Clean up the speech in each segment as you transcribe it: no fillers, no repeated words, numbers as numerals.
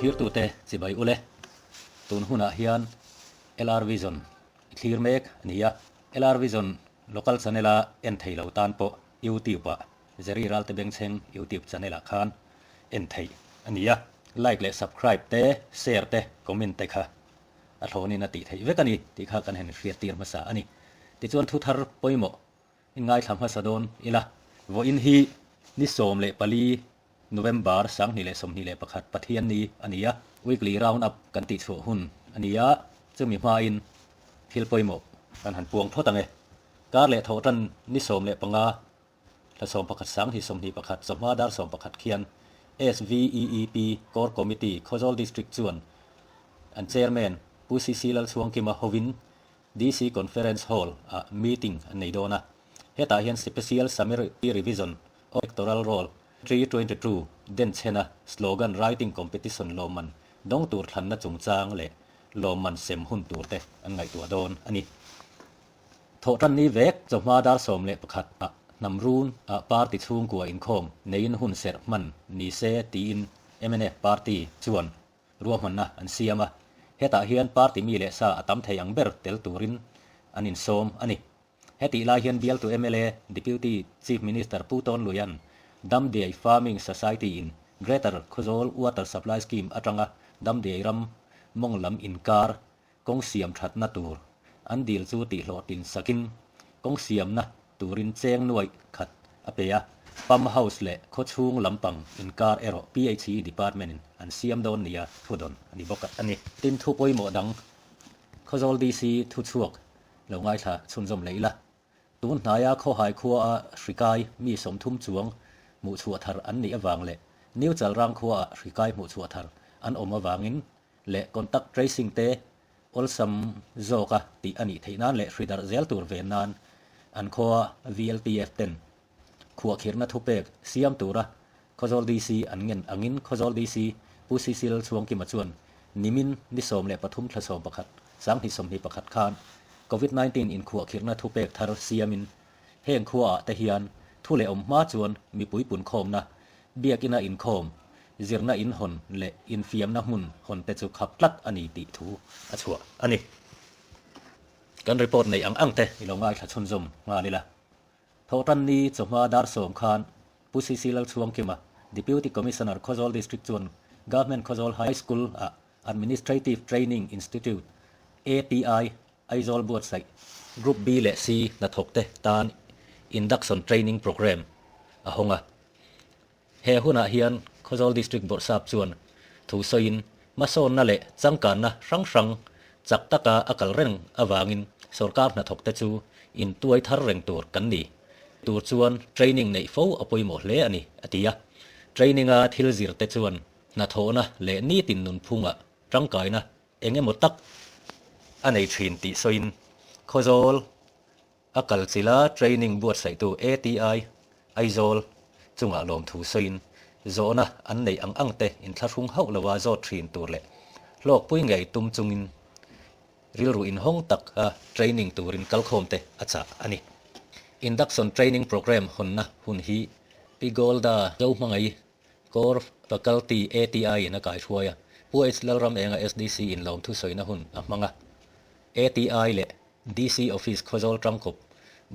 Thlirtute chibai ule, tun hunah hian LR Vision i thlir mek a ni a. LR Vision local channel a en thei lo tan pawh YouTube ah Jerry Ralte Bengchheng YouTube channel ah khan en theih a ni a. Like leh subscribe te, share te, comment te kha a thlawnin a tih theih vek a ni tih kha kan han hriattir hmasa a ni. Tichuan thu thar pawimawh i ngaithla hmasa dawn ila, vawiin hi ni 14 November 2021 Pathianni a ni a, Weekly Round Up kan tih chhuah hun a ni a, chumi hmain thil pawimawh kan han puang phawt ang e. Kar leh thawh tan ni 15 Thla 11 2021 chawhma dar 11 khian SVEEP Core Committee Khawzawl District chuan an Chairman Pu CC Lalchhuangkima hovin DC Conference Hall ah meeting an nei dawn a. Hetah hian Special Summary Revision of Electoral Roll 322 denchhena Slogan Writing Competition lawmman dawng tur thlanna chungchang leh lawmman sem hun tur te an ngaihtuah dawn a ni. Thawhtanni vek chawhma dar 11 ah hnam run ah party chhungkua inkhawm neiin hun serh hman ni se tiin mnf party chuan ruahmanna an siam a. Hetah hian party mi leh sa a tam thei ang ber tel turin an insawm a ni. Hetih lai hian bialtu mla Deputy Chief Minister Pu Tawn Luian Damdiai Farming Society in Greater Khawzawl Water Supply Scheme atanga Damdiai ram mawng lam inkar Kawng siam thatna tur an dil chu tihhlawhtlin sakin kawng siamna turin cheng nuaih khat a pe a, Pump House leh khawchhung lampang inkar erawh PHE Department in an siam dawn nia thudawn a ni bawk a ni. Tin, thu pawimawh dang Khawzawl DC thuchhuak lo ngaithla chhunzawm leh ila, tun hnaia Khawhai khuaa hrikai mi 30 chuang hmuhchhuah thar an nih avang leh New Chalrang khuaa hrikai hmuhchhuah thar an awm avangin leh contact tracing te awlsam zawka tih a nih theih nan leh hri darh zel tur ven nan an khua VLTF ten khuahkhirhna thupek siam tura Khawzawl DC an ngen angin Khawzawl DC Pu Cecil Chhuangkima chuan nimin ni 13 thla 11 2021 khan Covid 19 inkhuahkhirhna thupek thar siamin heng khuaah te hian thu leh awm hma chuan mipui punkhawmna biakina inkhawm zirna in hawn leh infiamna hmun hawn te chu khap tlat a ni tih thu a chhuah a ni. Kan report neih ang ang te i lo ngaithla chhunzawm nghal ila. Thawhtanni chawhma dar 10 khan Pu CC Lalchhuangkima, Deputy Commissioner Khawzawl District chuan Government Khawzawl High School ah Administrative Training Institute, ATI, Aizawl buatsaih Group B leh C hnathawkte tan Induction Training Programme a hawng a. He hunah hian Khawzawl District Bawrhsap chuan thu sawiin hmasawnna leh changkanna hrang hrang chak taka a kal reng avangin sorkar hnathawkte chu intuai thar reng tur kan ni tur chuan training neih fo a pawimawh hle a ni, a ti a. Training-a thil zirte chuan hnathawhna leh nitin nunphunga tangkaina eng emaw tak a nei thin tih sawiin Khawzawl A kal chila training buatsaihtu ATI, Aizawl, chungah lawmthu sawiin zawhna an neih ang ang te inthlahrung hauh lova zawt thin tur leh hlawkpui ngei tum chungin rilru inhawng tak a training turin kalkhawm te a chah a ni. Induction Training Programme hawnna hun hi Pi Golda Zohmangai Core Faculty ATI in a kaihruai a, Pu H Lalramenga SDC in lawmthu sawina hun a hmang a, ATI leh DC Office Khawzawl Tangkawp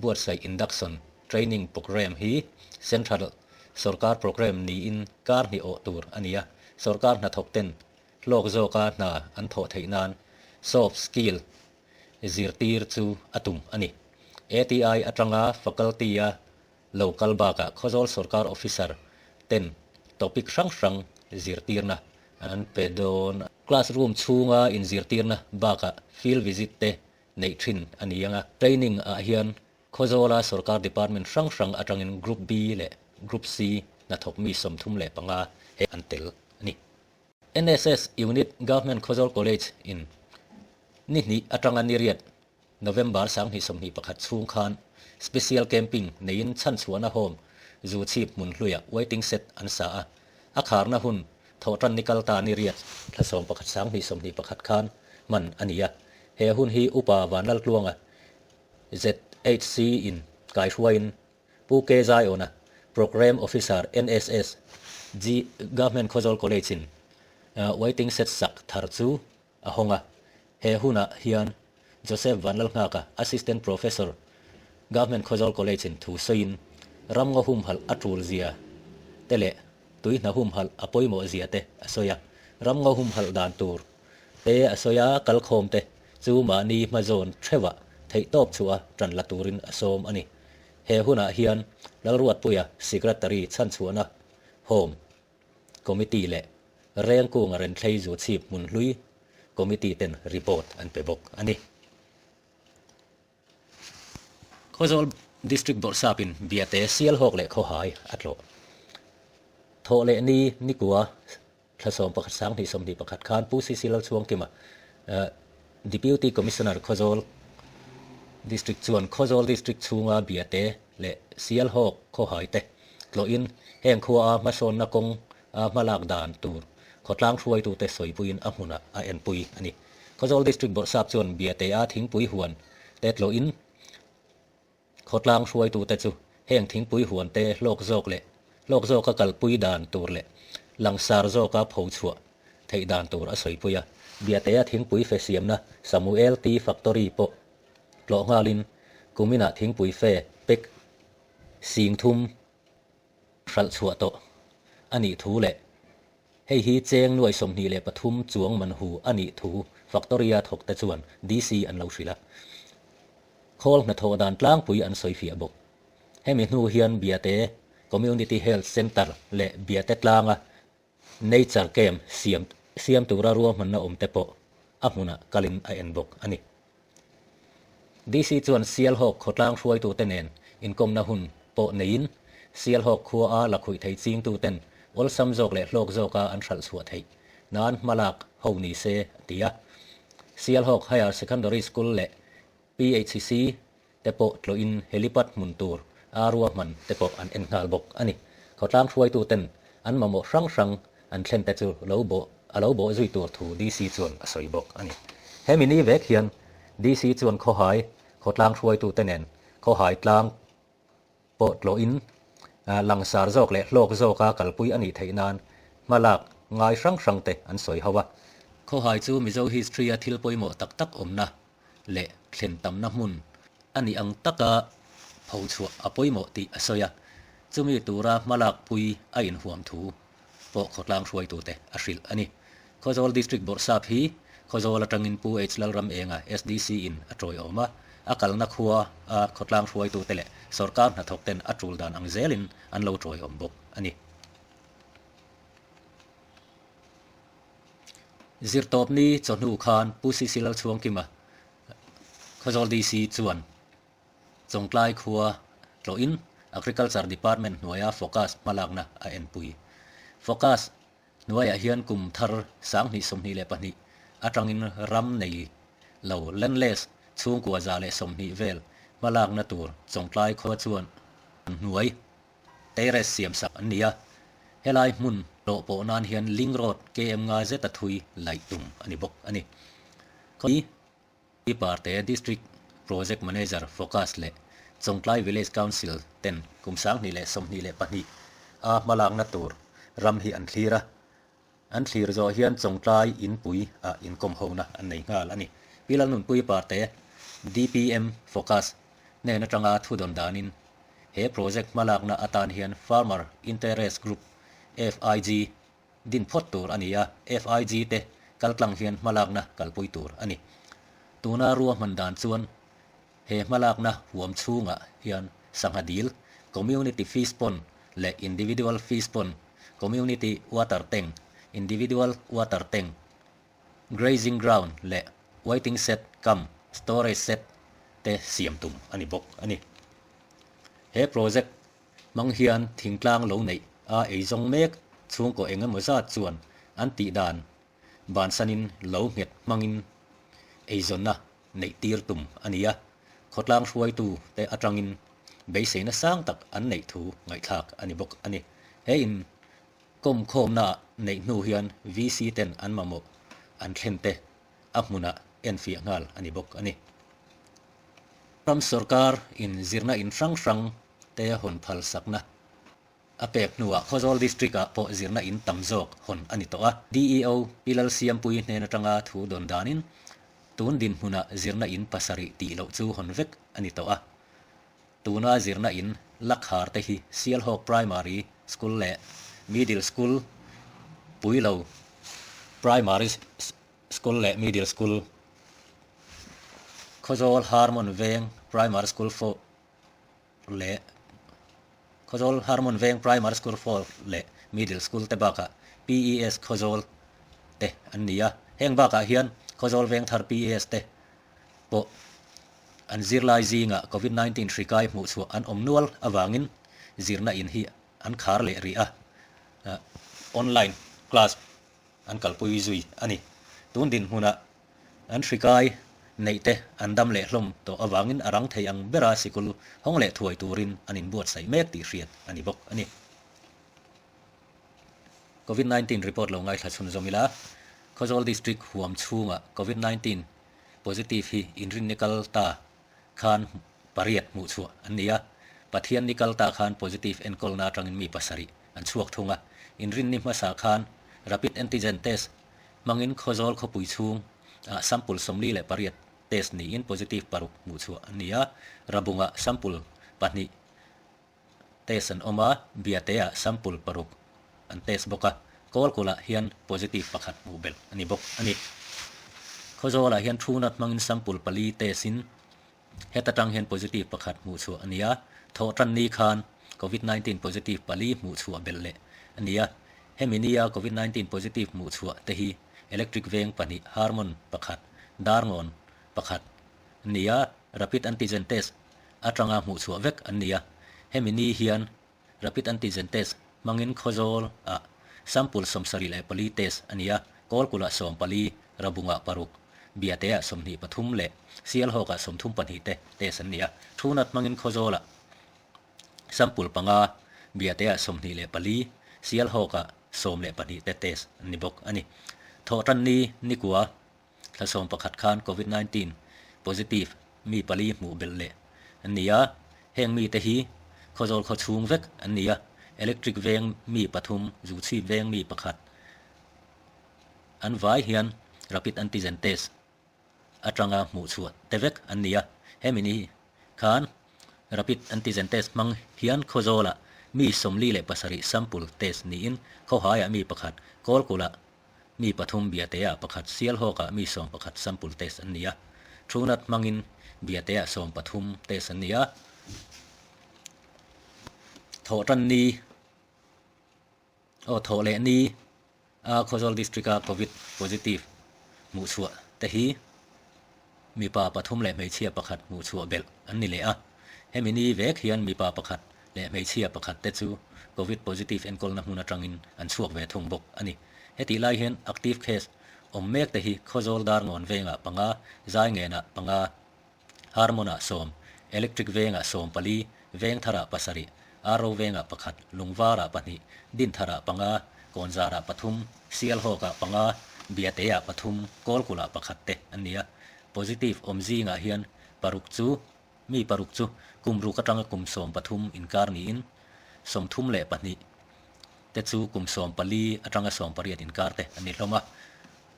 buatsaih Induction Training Programme hi Central Sorkar Programme niin kar hnih awh tur a ni a, sorkar hnathawk ten hlawk zawka hna an thawh theih nan soft skill zirtir chu a tum a ni. ATI atanga Faculty-a lo kal bakah Khawzawl Sorkar Officer ten topic hrang hrang zirtirna an pe dawn. Classroom chhunga inzirtirna bakah field visit te neih thin a ni ang a. Training ah hian Khawzawla sorkar department hrang hrang atangin Group B leh Group C hnathawk mi 35 he an tel a ni. NSS Unit Government Khawzawl College in ni hnih atanga ni riat November 2021 chhung khan Special Camping neiin chhanchhuahna home zu chhip hmun hluiah waiting shed an sa a, a kharna hun thawhtan ni kal ta ni riat thla 11 2021 khan hman a ni a. He hun hi Upa Vanlaltluanga ZHC in kaihruaiin Pu K Zaiawna, Programme Officer NSS, G Government Khawzawl College in. Waiting shed sak thar chu a hawng a. He hunah hian Joseph Vanlalnghaka, Assistant Professor, Government Khawzawl College in thu sawiin ramngaw humhalh a tul zia te leh tui hna humhalh a pawimawh zia te a sawi a. Ramngaw humhalh dan tur te a sawi a, kalkhawm te chu mahni hmazawn theuhah theihtawp chhuah a tan la turin a sawm a ni. He hunah hian Lalruatpuia Secretary chhanchhuahna Home Committee leh Rengkunga Renthlei Zuchhip Hmunhlui Committee ten report an pe bawk a ni. Khawzawl District Bawrhsapin Biate Sialhawk leh Khawhai a tlawh. Thawh leh ni Nikua thla 11 2021 khan Pu CC Lalchhuangkima Deputy Commissioner Khawzawl District chuan Khawzawl District chhunga Biate leh Sialhawk Khawhai te tlawhin heng khuaa hmasawnna kawng a hmalak dan tur khawtlang hruaitute sawipuiin a hmunah a enpui a ni. Khawzawl District Bawrhsap chuan Biate-a thingpui huan te tlawhin khawtlang hruaitute chu heng thingpui huan te hlawk zawk leh hlawk zawka kalpui dan tur leh langsar zawka phochhuah theih dan tur a sawipui a. Biate-a thingpui fe siamna Samuel Tea Factory pawh tlawh nghalin kuminah thingpui fe pek 30 hralh chhuah tawh a nih thu leh hei hi cheng nuai 23 chuang man hu a nih thu Factory-a thawkte chuan DC an lo hrilh a. Khawl hnathawh dan tlangpui an sawi fiah bawk. Hemi hnu hian Biate Community Health Centre leh Biate tlanga Nature Camp siam siam tura ruahmanna awmte pawh a hmunah kalin a en bawk a ni. DC chuan Sialhawk khawtlang hruaitute nen inkawmna hun pawh neiin Sialhawk khua a la khuih thei chingtuten awlsam zawk leh hlawk zawka an hralh chhuah theih nan hmalak ho ni se a ti a. Sialhawk Higher Secondary School leh PHC te pawh tlawhin helipad hmun tur a ruahman te pawh an en nghal bawk a ni. Khawtlang hruaituten an mamawh hrang hrang an thlen te chu lo bawh a lo bawh zui tur thu DC chuan a sawi bawk a ni. Hemi ni vek hian DC chuan khawhai khawtlang hruaitute nen khawhai tlang pawh tlawhin langsar zawk leh hlawk zawka kalpui a nih theih nan hmalak ngai hrang hrang te an sawi ho a. Khawhai chu Mizo history-a thil pawimawh tak tak awmna leh thlen tamna hmun a nih ang taka phochhuah a pawimawh tih a sawi a, chumi tura hmalak pui a inhuam thu pawh khawtlang hruaitute a hrilh a ni. Khawzawl District Bawrhsap hi Khawzawl atangin Pu H Lalramenga SDC in a tawiawm a, a kalna khua a khawtlang hruaitute leh sawrkar hnathawk ten a tul dan ang zelin an lo tawiawm bawk a ni. Zirtawpni chawhnu khan Pu CC Lalchhuangkima Khawzawl DC chuan Chawngtlai khua tlawhin Agriculture Department hnuaia Focus hmalakna a enpui. Focus hnuaiah hian kum thar 2022 atangin ram nei lo landless chhungkua 120 vel hmalakna tur Chawngtlai khua chuan hnuai terrace siamsak an ni a. Helai hmun tlawh pawh nan hian link road KM nga zeta thui laih tum a ni bawk a ni. Parte District Project Manager Focus leh Chawngtlai Village Council ten kum 2022 a hmalakna tur ram hi an thlir a. An thlir zawh hian Chawngtlai inpui ah inkawm hona an nei nghal a ni. Pi Lalnunpui Parte DPM Focus hnen atanga thudawn danin he project hmalakna atan hian Farmer Interest Group, FIG, Din phawt tur a ni a, FIG te kaltlang hian hmalakna kalpui tur a ni. Tuna ruahman dan chuan he hmalakna huam chhungah hian sangha dil, Community Fish Pond, leh Individual Fish Pond, Community Water Tank, Individual Water Tank, Grazing Ground leh Waiting Shed cum Storage Shed te siam tum a ni bawk a ni. He project Hmang hian thingtlang lo neih a eizawng mek chhungkaw eng emaw zat chuan an tih dan bansanin lo nghet hmangin eizawnna neih tir tum a ni a, khawtlang hruaitu te atangin beiseina sang tak an neih thu ngaihthlak a ni bawk a ni. He in kawmkhawmna neih hnu hian VC ten an mamawh an thlen te a hmunah enfiah nghal a ni bawk a ni. Ram sawrkar in zirna in hrang hrang te hawn phal sakna. A pek hnuah Khawzawl District-ah pawh zirna in tam zawk hawn a ni tawh a. DEO Pi Lalsiampuii hnen atanga thu dawn danin tun dinhmuna zirna in pasarih tih loh chu hawn vek a ni tawh a. Tuna zirna in Lakhar te hi Sialhawk Primary School leh Middle School, Puilo Primary School leh Middle School, Khawzawl Harmon Veng Primary School 4 leh Khawzawl Harmon Veng Primary School 4 leh Middle School te bakah PES Khawzawl te an ni a. Heng bakah hian Khawzawl Vengthar PES te pawh an zirlai zingah Covid 19 hri kai hmuhchhuah an awm nual avangin zirna in hi an khar leh rih a, online class an kalpui zui a ni. Tun dinhmunah an hri kai neih te an dam leh hlawm tawh avangin a rang thei ang bera sikul hawng leh thuai turin an inbuatsaih mek tih hriat a ni bawk a ni. Covid 19 report lo ngaithla chhunzawm ila, Khawzawl District huam chhungah Covid 19 positive hi inrinni kal ta khan pariat hmuh chhuah an ni a, Pathianni kal ta khan positive enkawlna atangin mi pasarih an chhuak thung a, inrinni hmasa khan rapid antigen test hmangin Khawzawl khawpui chhung ah sample 48 test niin positive paruk hmuh chhuah an ni a, Rabungah sample pahnih Test an awm a, Biate-ah sample paruk an test bawk a, Kawlkulh-ah hian positive pakhat hmuh belh a ni bawk a ni. Khawzawlah hian Thunat hmangin sample pali test-in heta tang hian positive pakhat hmuh chhuah a ni a, thawhtan ni khan Covid 19 positive pali hmuh chhuah belh leh a ni a. Hemi nia Covid 19 positive hmuh chhuah te hi Electric Veng pahnih, Harmon pakhat, Darngawn pakhat a ni a, Rapid Antigen Test atanga hmuh chhuah vek an ni a, hemi ni hian Rapid Antigen Test hmangin Khawzawl ah sample 74 test a ni a, Kawlkulh ah 14, Rabung ah paruk, Biate ah 23 leh Sialhawk ah 32 te test an ni a, Thunat hmangin Khawzawl ah sample panga, Biate ah 24, Sialhawk ah 12 te test an ni bawk a ni. Thawhtanni nikua Thla 11 khan Covid 19 positive mi pali hmuh belh leh an ni a, heng mite hi Khawzawl khaw chhung vek an ni a, electric veng mi pathum, zuchhip veng mi pakhat an vai hian rapid antigen test atanga hmuh chhuah te vek an ni a, hemi ni khan Rapid antigen test hmang hian Khawzawlah mi 47 sample test niin Khawhaiah mi pakhat, Kawlkulhah mi pathum Biateah pakhat, Sialhawkah mi 11 sample test an ni a. Thunat hmangin Biateah 13 test an ni a. Thawhtan ni aw thawh leh ni a Khawzawl District-a Covid positive hmuhchhuah te hi mipa pathum leh hmeichhia pakhat hmuhchhuah belh an ni leh a. Hemi ni vek hian mipa pakhat leh hmeichhia pakhat te chu Covid positive enkawlna hmun atangin an chhuak ve thung bawk a ni. Hetih lai hian active case awm mek te hi Khawzawl Darngawn vengah panga, Zaingenah panga, Harmon-ah sawm, Electric vengah 14, Vengtharah pasarih, Arro vengah pakhat, Lungvarah pahnih, Dintharah panga, Kawnzarah pathum, Sialhawkah panga, Biateah pathum, Kawlkulhah pakhat te an ni a. Positive awm zingah hian paruk chu mi paruk chu kum ruk atanga kum 13 inkar niin 32 te chu kum 14 atanga 18 inkar te an ni hlawm a.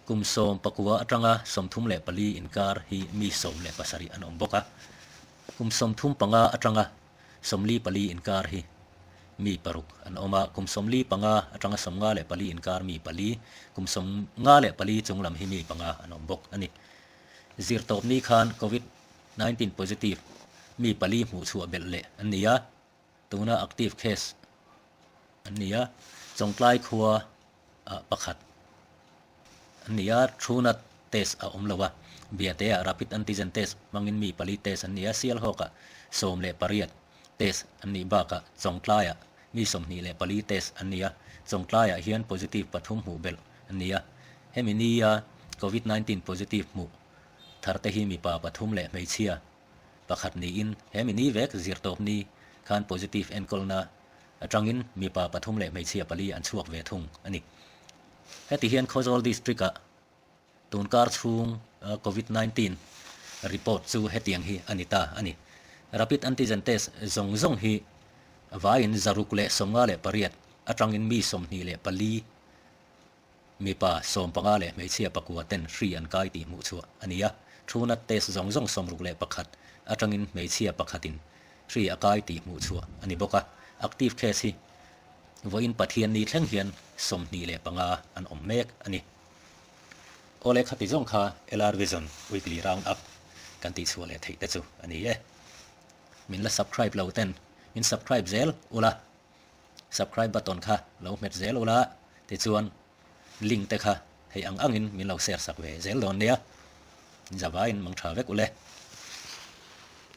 Kum 19 atanga 34 inkar hi mi 17 an awm bawk a. Kum 35 atanga 44 inkar hi mi paruk an awm a. Kum 45 atanga 54 inkar mi pali, kum 54 chung lam hi mi panga an awm bawk a ni. Zirtawpni khan Covid 19 positive mi pali hmuh chhuah belh leh an ni a, tuna active case an ni a, Chawngtlai khua ah pakhat an ni a, Thunat test a awm lo a, Biate ah rapid antigen test hmangin mi pali test an ni a, Sialhawk ah 18 test an nih bakah Chawngtlai ah mi 24 test an ni a, Chawngtlai ah hian positive pathum hmuh belh an ni a, hemi nia Covid 19 positive hmuh thar te hi mipa pathum leh hmeichhia pakhat niin hemi ni vek zirtawpni khan positive enkawlna atangin mipa pathum leh hmeichhia pali an chhuak ve thung a ni. Heti hian Khawzawl District-ah tunkar chhung Covid 19 report chu hetiang hi a ni ta a ni. Rapid antigen test zawng zawng hi. Vaiin 158 atangin mi 24, mipa 15 leh hmeichhia pakua ten hri an kai tih hmuh chhuah a ni a. Thunat test zawng zawng 61 atangin hmeichhia pakhatin hri a kai tih hmuh chhuah a ni bawk a. Active case hi vawiin Pathianni thleng hian 25 an awm mek a ni. Awle khati zawng kha LR Vision Weekly Round Up kan tih chhuah leh theih te chu a ni e. Min la subscribe lo ten min subscribe zel ula, subscribe button kha lo hmet zel ula tichuan link te kha hei ang angin min lo share sak ve zel dawn nia. Zavaiin mang tha vek ule.